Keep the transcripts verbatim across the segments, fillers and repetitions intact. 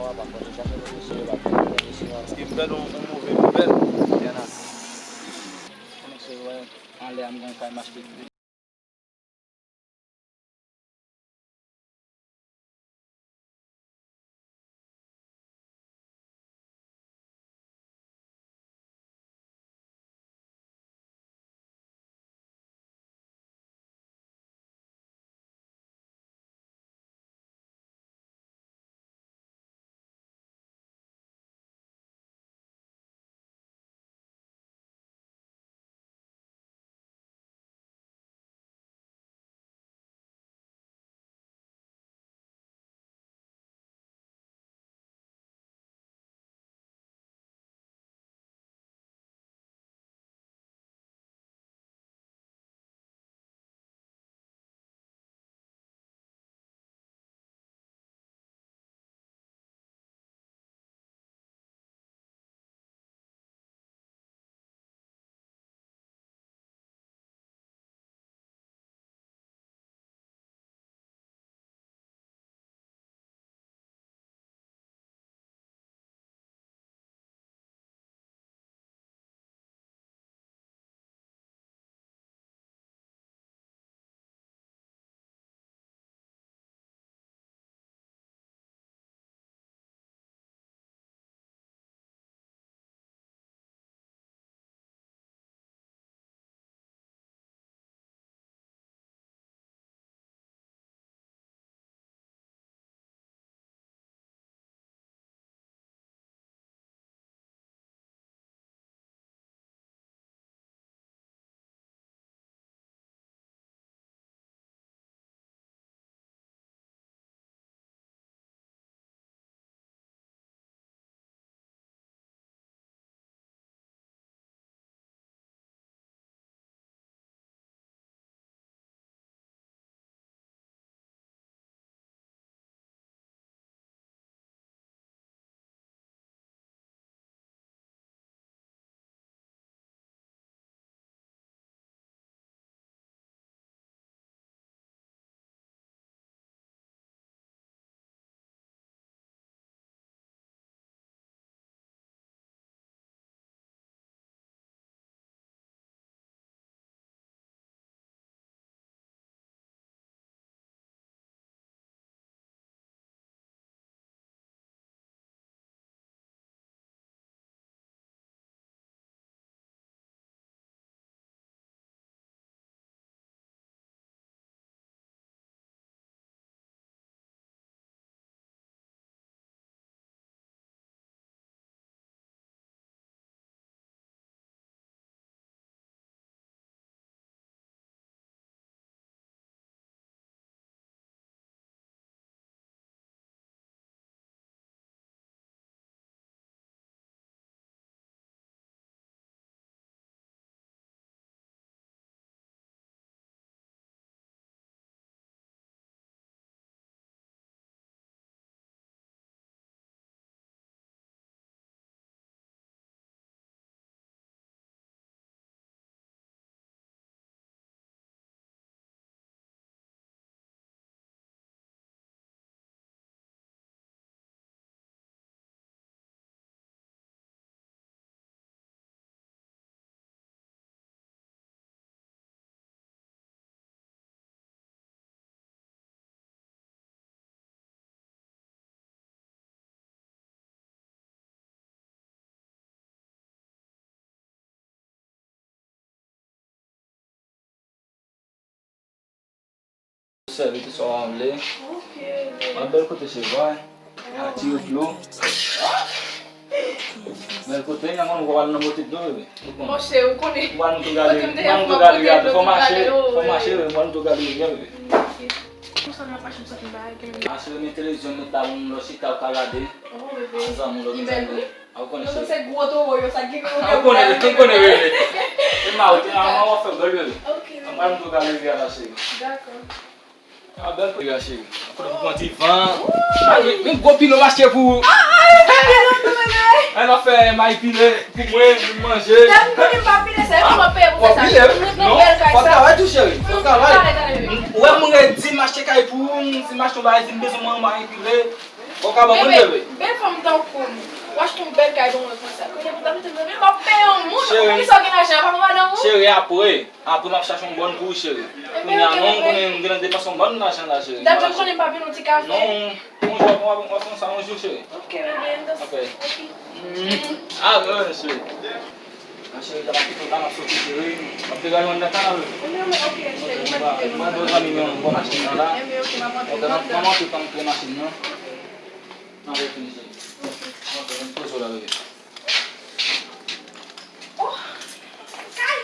Papa, fò nou chache pou mesye yo, pa fè pou mesye yo. Paske m pèdi yon, yon move nouvèl. Kòman se wè, anlè a m gen kay m achte. Sèvi tout sa w vle. Ok. An bèl kote se vre. Atire dlo. Bèl kote, nan konn ou pral nan bote dlo, bebe. Ou konn. Monchè, ou konnen. Ou pral monte gade, ou pral monte gade, gade. Fò mache, fò mache, bebe. Ou pral monte gade, bebe. Ok. Konsa nan machin, sa ki bay, gen. Asire men televizyon, met la, moun lò chita, ou ka gade. Oh, bebe. An zanmi, lò gen zanmi. A, ou konnen, cheri. Se gwo towo yo, sa gen gwo. A, ou konnen, ou konnen, bebe. E ma, ou te, a, w ap fè bèl, bebe. Ok, bebe. Mwen, m tou ka leve a la, cheri. Dakò. A, bèl, bebe, cheri. Kote pou pran ti van. A, men, men gwo pilo m achte pou ou. A, a, e bèl, bebe. An, w ap fè may pile pou mwen, pou manje. Sa m konnen m pa pile, se ou k ap peye pou fè sa. W ap pile? Non, fò w travay tou, cheri. Fò w travay. Talè, talè, bebe. Ou wè, mwen di m achte kay pou ou, m di m achte yon bagay, di m bezwen mwen may pile. Ou ka ban mwen, bebe? Bebe, bèl fanm tankou m. W achte yon bèl kay pou mwen konsa. Kote pou ta mete m nan men, m ap peye yon moun. Cheri. Poukisa w gen lajan? Pa pou madanm ou? Cheri, apre. Apre, m ap chache yon bòn pou ou, cheri. Kounye a, non, m konnen m gen depans yon bòn lajan la, cheri. Dapre m konnen m pa vin yon ti kafe. Non, yon jou w ap, w ap, w ap fè sa yon jou, cheri. Ok, bebe, m ta... Ok. Ok. A, non, cheri. Nan cheri, m ap kite w la, m ap soti, cheri. M ap degaje w anndan kanal. Enben, ok, cheri, m ap kite w. Mwen, mwen, zanmi m, yon bon machin nan la. Enben, ok, m ap antre anndan. Ok, m ap, m ap antre, m ap antre machin nan. Nan, fini, cheri. Ok. M ap antre, m poze w la, bebe. Oh! Kay!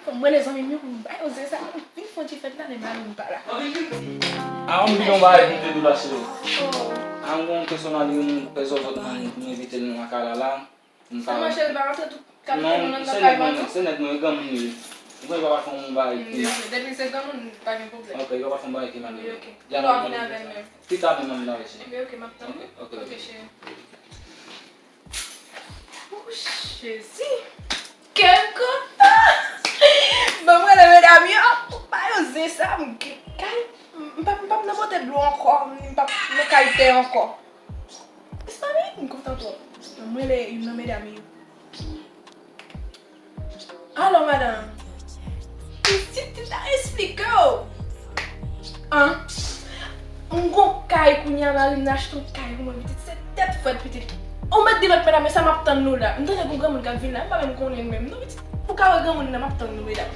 Fò m rele zanmi m yo pou m ba yo zen sa, m vin fè yon ti fèt la, men mari m pa la. A, m gen yon bagay pou m te di w la, cheri. Oh. A, m gen yon pèsonal, yon pèsonal nou, nou envite l nan kay la la. M pa... Sa mache, l pa rantre tou, kay la, non, nan, nan se kay nèg mwen, non, se nèg mwen, e granmoun li ye. Ou konn, li pa pral fè yon bagay ki... Mm, ok. Depi se granmoun, pa gen pwoblèm. Ok, li pa pral fè yon bagay ki mal. Wi, ok. Li a vin avè l menm. Pita menm, m vin avè l, cheri. Enben, ok, m ap tann ou. Ok, ok, ok. Ok, cheri. Wouch, Jezi! Kè m kontan! Ban m rele medam yo, m ba yo zen sa, m gen kay, m p ap, m p ap nan pote dlo ankò, m p ap nan kay tè ankò. Mezanmi, m kontan twòp. Ban m rele youn nan medam yo. Alò, madanm, pitit, ti ta esplike w. An, m gon kay kounye a, mari m nan achte yon kay pou mwen, pitit, se tèt frèt, pitit. Ou mèt di lòt medam yo sa, m ap tann nou la. M tande gon granmoun k ap vin la, m pa menm konnen l menm non, pitit. Ou ka wè granmoun nan, m ap tann nou, medam.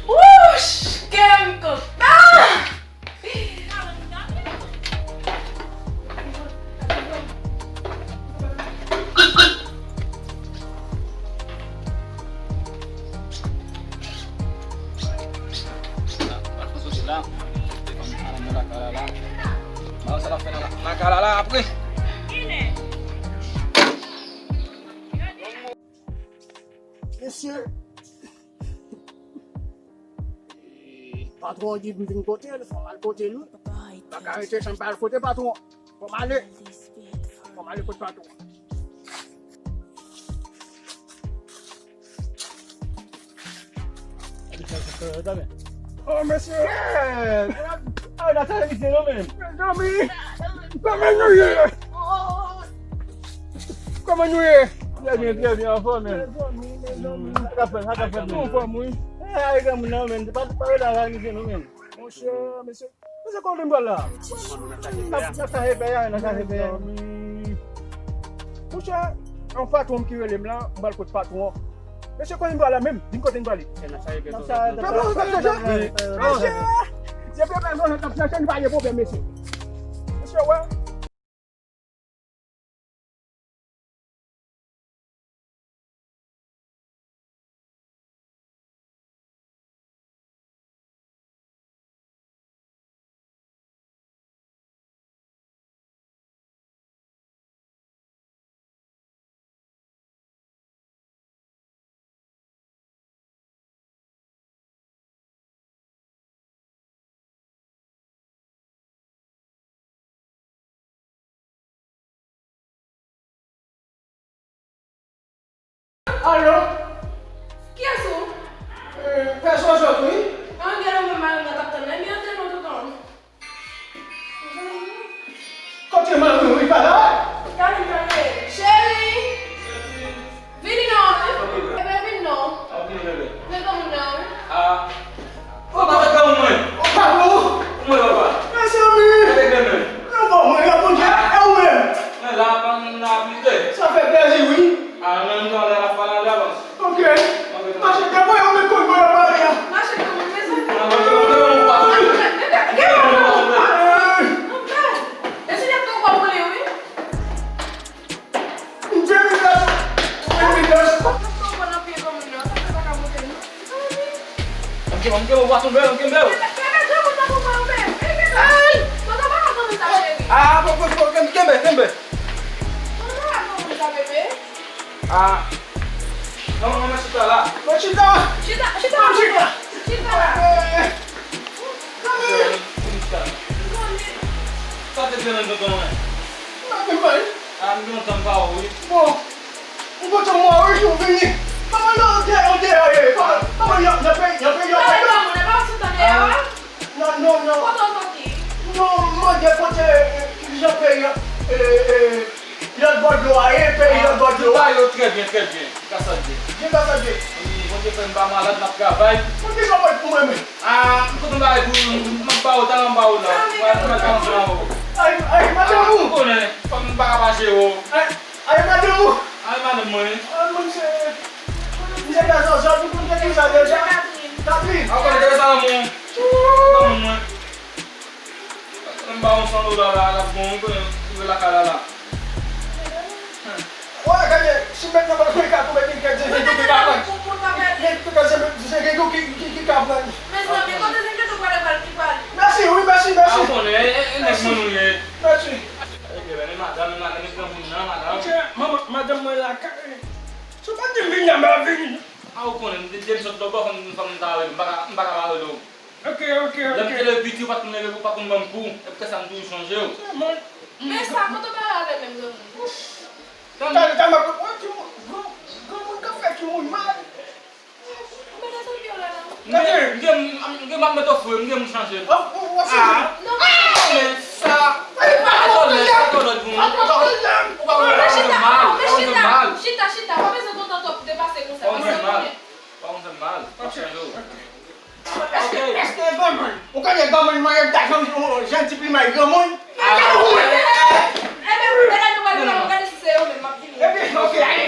Wouch! Kè m kontan! Mesye, patwon an di m vin kote l, fò m al kote l wi. M pa ka rete san m pa al kote patwon an. Fò m ale. Fò m ale kot patwon an. Oh, mesye! Ah, nan sa misye non, men. Mezanmi! Kòman nou ye? Kòman nou ye? Trè byen, trè byen, anfòm, men. Sa k ap fèt, sa k ap fèt, men? Anfòm, wi. Ay, granmoun nan, men. Pa, pa rele avè misye non, men. Monchè, mesye. Mesye, kote m pral la? N ap, n ap chache pè a, n ap chache pè a. Monchè, yon patwon ki rele m la, m pral kot patwon an. Mesye, kote m pral la menm? Di m kote m prale. N ap chache pè a. Mesye, se pè a, n ap chache, n pa gen pwoblèm, mesye. Mesye, wè. Alo? Kiyès ou? Eh, pèsonn jòt wi. An, gen yon moun mari mwen t ap tann la, ebyen antre non tonton. Kote mari w, li pa la? Gade, gade. Cheri! Vini non, wi. Ebyen, vin non. Mwen granmoun nan, wi. Ah. Ou pa granmoun mwen. Ou pa bon. Mwen papa. Mezanmi. Gade granmoun. Non, bon, mwen granmoun, e ou menm? Mwen la, pa moun nan aplike. Sa fè plezi, wi. Ah, non, non, la, la, pa la, la, bon. Ok. Mache, gade, mwen, mwen, mwen, mwen, mwen, mwen. Mache, granmoun, mezanmi. Ah, mache, granmoun, mwen, mwen, mwen. Gade, gade, gade. Mesye, y ap pran kòb pou li, wi. Mwen, mwen, mwen. Mwen, mwen, mwen. Kòb nan pran nan pye granmoun nan, sa fè pa ka monte, non. Mwen, mwen, mwen, mwen, mwen, mwen. Bebe, bebe, granmoun nan pou mwen, bebe. Bebe, bebe. Ay! Tonton, pa ka granmoun sa, cheri. Ah, bon, bon, bon, kenbe, kenbe. Tonton, pa ka granmoun sa, bebe. Ah. Non, non, non, chita la. Bon, chita. Chita, chita. Bon, chita. Chita la. Eh. Sa te trennen tonton mwen. Ah, m gen lontan m pa wè w, wi. Bon. M kontan m wè w, wi, ou vini. Kòman nou, ou te, ou te, eh, kòman, kòman y ap, y ap, y ap, y ap, y ap. Non, non, non. Kote w soti? M Nou mande kote, eh, kijan peyi, eh, eh, lòt bò dlo a ye, peyi lòt bò dlo a. Yo trè byen, trè byen. Gras a Dye. Dye gras a Dye. Wi, Bondye fè m pa malad, m ap travay. Mwen te ka mwen pou mwen menm. Ah, m kontan bagay pou ou, m ap ba ou, talè m ba ou la. Mwen, mwen ka ansanm avè w. Ay, ay, madanm ou. Ou konnen, fò m pa ka pa jere w. Ay, ay, madanm ou. Ay, madanm mwen. Ay, mwen se, m se gazon, sa pou konn te ki sa deja. Katrin. Ah, ou konnen, te sa lanmou. Lanmou mwen. Mwen ba yon san dola la, l ap bon, ou konnen, ou lakay la la. Wè, gade, si mèt nan pa mwen ka tonbe, gen kèk zen gen ki ka pran. Men, men, kèk zen gen ki, ki, ki ka pran. Mezanmi, kote zen gen tou pral, pral, ki pral? Mèsi, wi, mèsi, mèsi. Ah, ou konnen, e, e, e nèg mwen nou ye. Mèsi. Ebyen, men madanm, men madanm, men granmoun nan, madanm. Ok, manman, madanm mwen lakay. Si w pa t di m vini, m pa vini. Ah, ou konnen, m te, te m sot lòtbò, fò m, fò m ta rele, m pa ka, m pa ka pa rele w. Ok, ok, ok. Lè m te leve piti, ou pa t konn leve, ou pa t konn ban m kou. E poutèt sa m toujou sonje w. Men sa, kote w pale avè menm granmoun? Talè, talè, m ap wè timoun, gran, granmoun k ap fè timoun mal. Ou pa ka sòti yo la, non? M gen, m gen, m gen, m ap met ofri, m gen moun chanje. Ofri, ofri. Ah. Non, men sa, pa twò lèd, pa twò lèd pou mwen. Ou pa konn, ou pa konn fè m mal, ou pa konn fè m mal. Chita, chita, chita, pa bezwen kontan twòp depase konsa. Ou pa konn fè m mal. Ou pa konn fè m mal. M ap chanje w. Èske, èske granmoun, ou konnen granmoun mwen yo ta janm, jan ti plimay granmoun? Ebyen, medam yo pral vin la, gade si se yo menm, m ap vini. Ebyen, ok, ale,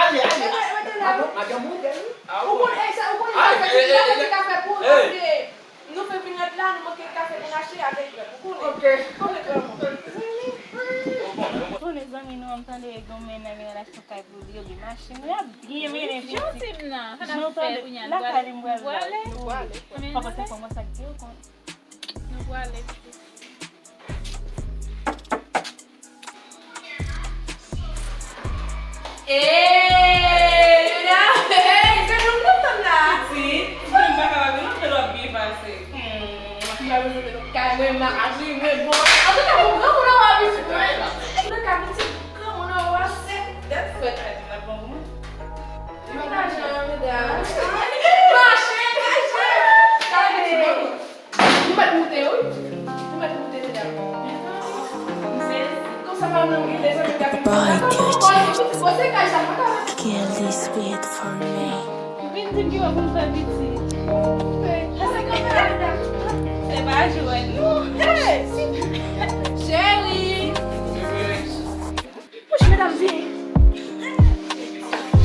ale, ale. Madanm ou bèl, wi. Ou konnen, sa, ou konnen sa fè ti kafe pou nou, paske nou fè vin ret la, nou manke kafe pou n achte avèk lèt, ou konnen. Ok. Konnen granmoun. Konnen zanmi nou an, m tande gen yon mennaj, mennaj achte yon kay pou li, oubyen machin, li ap byen mennen pitit. Jan w di m nan, sa n ap fè kounye a, nou pral, nou pral ale. Papa, se kòman sa k di yo konn. Nou pral ale pitit. Ey, medam, ey, se nou nou tann la. Pitit, mwen pa kapab, non, fè lòt byen pase. Hmm, m pa bezwen fè lòt kay, mwen, m ap aji, mwen, bon. Antouka, pou granmoun an, w ap vin, mwen. Antouka, pitit, granmoun an, w ap se, that's what I do, la, bon, mwen. Mwen pa jan, medam. Mache, mache. Kale pitit, bon. Nou mèt moute, wi. Nou mèt moute, medam. M sezi. Konsa pa menm gen de zanmi k ap vin. Boy, Gucci. Girl, this wait for me. Vin di m ki wè pou m fè piti. Ase konsa, medam. Se pa jwèt, non. Hey! Cheri! Pouch medam vini.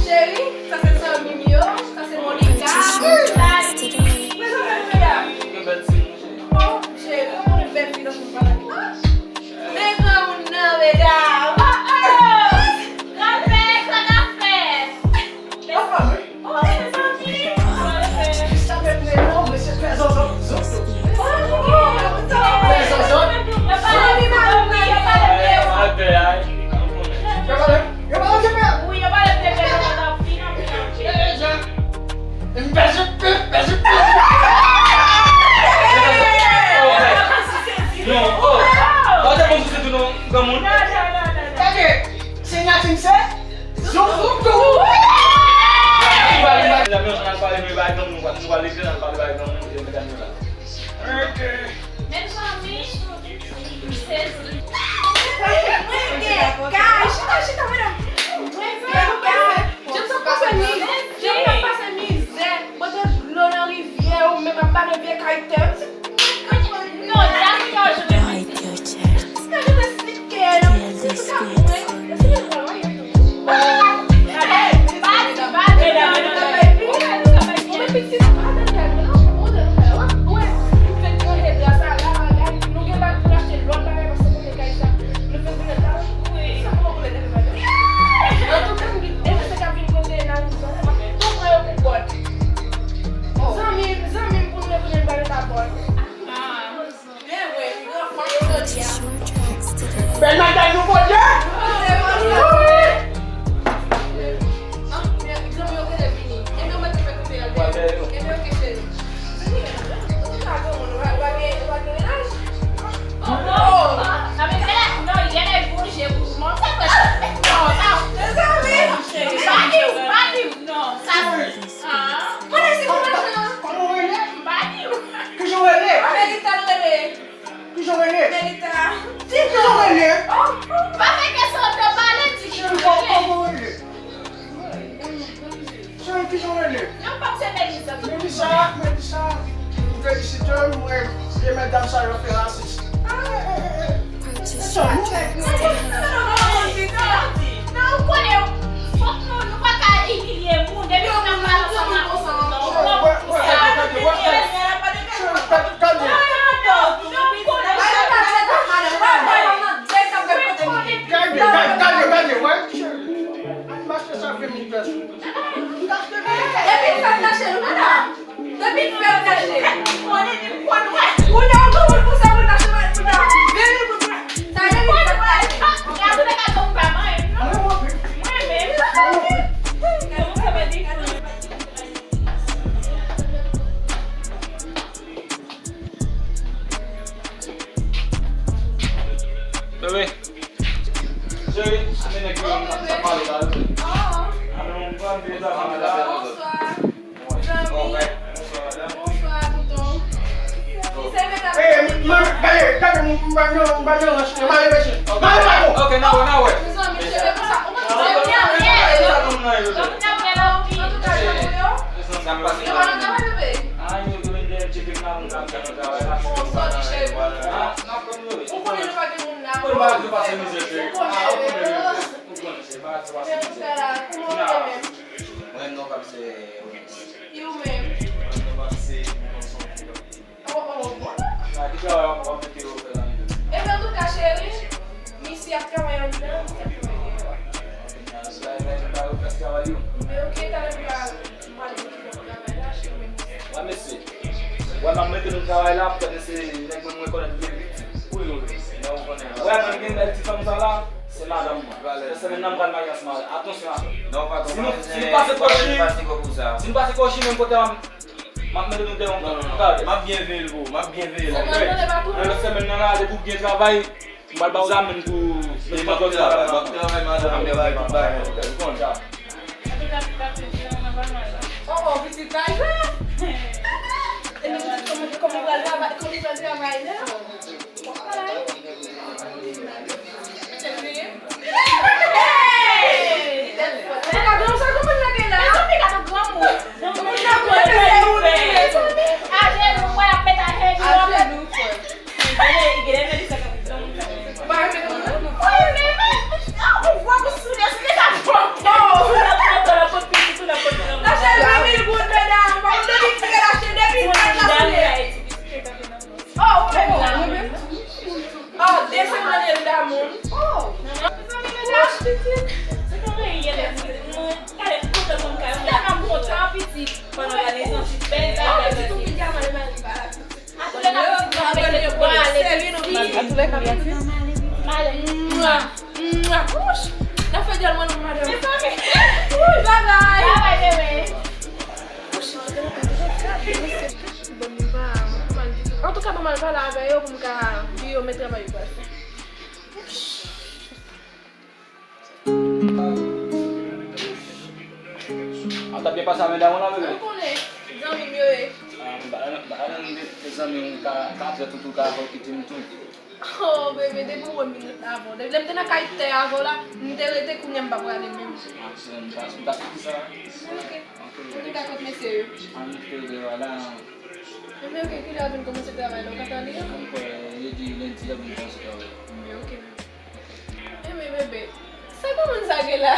Cheri, sa se zanmi m yo, sa se Monica. Prezante medam. Oh, cheri, ou konnen bèl fi nan foup bagay. Men granmoun nan, medam. Oh, oh. Granpè, sa k ap fèt? Anfòm, wi. Non, oh, pa te bon sou se tou non, granmoun. Gade, se Natin se. Zouk, zouk, zouk. Ou pale, ou pale, nou pale, nou pale, nou pale, nou pale, nou pale, nou pale, nou pale, nou pale. Ok. Mezanmi, m sezi. Mwen gen kay. Chita, chita, medam. Mwen gen kay. Jan m t ap pase mizè. Jan m t ap pase mizè. Mwen te dlo nan rivyè, ou menm ap pale vye kay tè. Non, that's not your chance. Girl, this wait for me. Depi l fè m lache l, wi la. Depi l fè m lache l. Konnen li konn wè. Ou la, ou konn pou sa pou l lache mwen, pou sa. Vini pou sa. Sa vini pou sa. Gade, gade, ou pa mwen, non. Mwen menm. Mwen menm. Bebe. Cheri, amenn nèg yo, n ap pale la. Amenn yon grann bebe la. Bonswa. Zanmi. Bonswa, tonton. Hey, m, m, gade, gade, m, m pa nan, m pa nan rans, mare mesye. Mare pa bon. Ok, n a wè, n a wè. Mezanmi, cheri, konsa, ou pa nan. Antouka, zanmi yo. Yo pa nan travay, bebe. Bon, sòti, cheri. Ou konnen nou pa gen moun la. Ou konnen. Ou konnen. Men antouka la, kòman w ye menm? Mwen, non, pa se. E ou menm? Mwen, non, pa se. Oh, oh, bon. Ebyen, antouka, cheri, misye ap travay anndan, misye ap travay deyò. Men ok, talè m pral, m pral di ki lè travay la, cheri, men misye. Wè, mesye. Wè, m ap mete nou travay la, poutèt se nèg mwen mwen konèt byen vit. Wi, wi, wi. Wè, mwen gen bèl ti fanm sa la, se madanm mwen. Nan semèn nan, m pral marye ansanm avè l. Atansyon avè l. Si nou, si nou pase Kochi, si nou pase Kochi, menm kote a, m ap mete nou deyò. Non, non, non. M ap byen veye l pou ou. M ap byen veye l. Nan lòt semèn nan la, depi w byen travay, m pral ba w zam pou mete kòd travay. M ap travay, madanm, m ap travay tout bagay. Ou konn. Oh, oh, pitit pa jwe. E nou pitit, kòman, kòman pral travay, kòman pral travay la? Hey! Gade sa, gade sa, gade sa. Mezanmi, gade granmoun. Granmoun nan pran ajenou, mezanmi. Ajenou, mwen ap met ajenou. Ajenou, frè. Gade, gade, gade sa, gade granmoun sa. Ou pa renmen granmoun? Ou renmen? Ah, ou vwa pou soulye, soulye sa pran. Ou la pran, ou la pran pitit, ou la pran granmoun. Lache mil goud, medam. Ou depi ki lache, depi ki lache. Oh, ou renmen granmoun? Oh, de sèt ane l damoun. Oh. Mezanmi, medam. Se kòman ye lè mwen, gade m kontan konn kay mwen. Tèlman kontan, pitit. Pandan gade santi bèl bagay. Atoulekan, pitit, mwen mete bwa, ale pitit. Atoulekan, pitit. Male. Mwa. Mwa. Wouch. N ap fè dyòl mwen non, madanm. Mezanmi. Wouch, babay. Babay, bebe. Wouch. Bon, li pa mal ditou. Antouka, ban m al pale avè yo pou m ka di yo men travay yo pral fè. An ta byen pase avè dam ou la, bebe? Ou konnen, zanmi m yo ye. Ah, m pa, m pa nan de, de zanmi m ka, ka trèt ou tou, ka fè w kite m tou. Oh, bebe, depi w wè m, m avè w. Depi lè m te nan kay tè avè w la, m te rete, kounye a m pa prale menm. Ah, se, m ta, m ta sou ki sa. Ok. Ok. Antouka, kot mesye yo? An, m te deyò la. Ebyen, ok, kilè y ap vin kòmanse travay la? Ou ka tande yo? M kwè, yo di lendi y ap vin kòmanse travay. Ebyen, ok, bebe. Ebyen, bebe, sa granmoun sa gen la?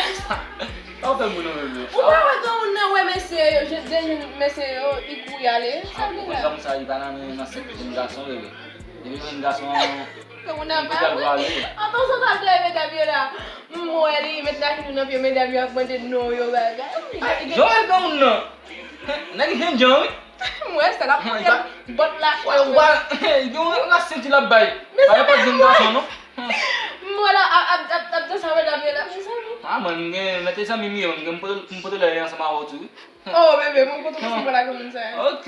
Pa fè moun non, bebe. Ou pa wè granmoun nan wè mesye yo, je, de jèn mesye yo, li kouri ale? Sa gen la? Granmoun sa, li pa nan men nan sèt jèn gason, bebe. Depi jèn gason, granmoun nan pa vre. Antan sa ta vle medam yo la. M wè li met lakou nan pye medam yo ap mande non yo bagay. Joel granmoun nan. Nèg jennjan, wi. M wè sa l ap monte bòt la. Wè, wè, yon, yon senti l ap bay. Pa nenpòt jèn gason, non. M wè l ap, ap, ap, ap danse avè dam yo la, mezanmi. Ah, mwen, m gen, mete zanmi m yo, m gen, m pote, m pote lè ansanm avè w tou, wi. Oh, bebe, mwen kontan pou mwen la granmoun sa. Ok.